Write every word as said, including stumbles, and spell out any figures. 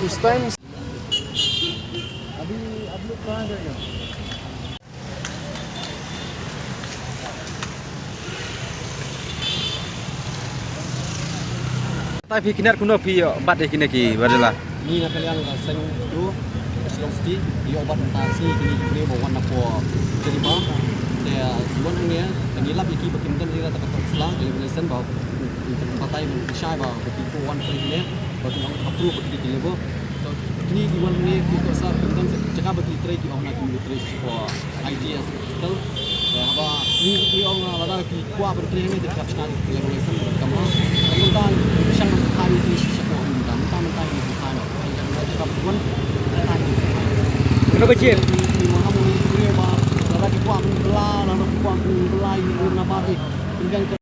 उस टाइम अभी, अभी लोग कहाँ गए? Te phi kynnoh kumno phi bat ïa kine ki, Bah Dela? Ngi na ka liang ka seng tu, ka Shillong City, ngi ïoh bat mynta shi kine ki briew ba wan na pdeng Jaripa. Te wan hangne, te ngi lap ïa ki ba kim don ïa la ka tok sla, ka liquor license ba, batai ba shai ba, ba ki wan trei kine, ba ki ong ka proof ba ki dei ki labour. To kine ki wan hangne, ki tok sla, kim don jaka ba ki trei, ki ong na ki trei shi ko. Ideas Crystal. Haba ngi ngi ong lada ki kwah ban trei ne, te ka shna ki level lesson ban kam ha. Mynta shang ban thai ki shisha ko mynta, mynta mynta ngi thai na. Ai kan na ka pun thai. Kano ka chip? Ngi ma ham ngi ngi ba lada ki kwah ban bela, lada ki kwah ban bela ngi na ba ki. Ngi kan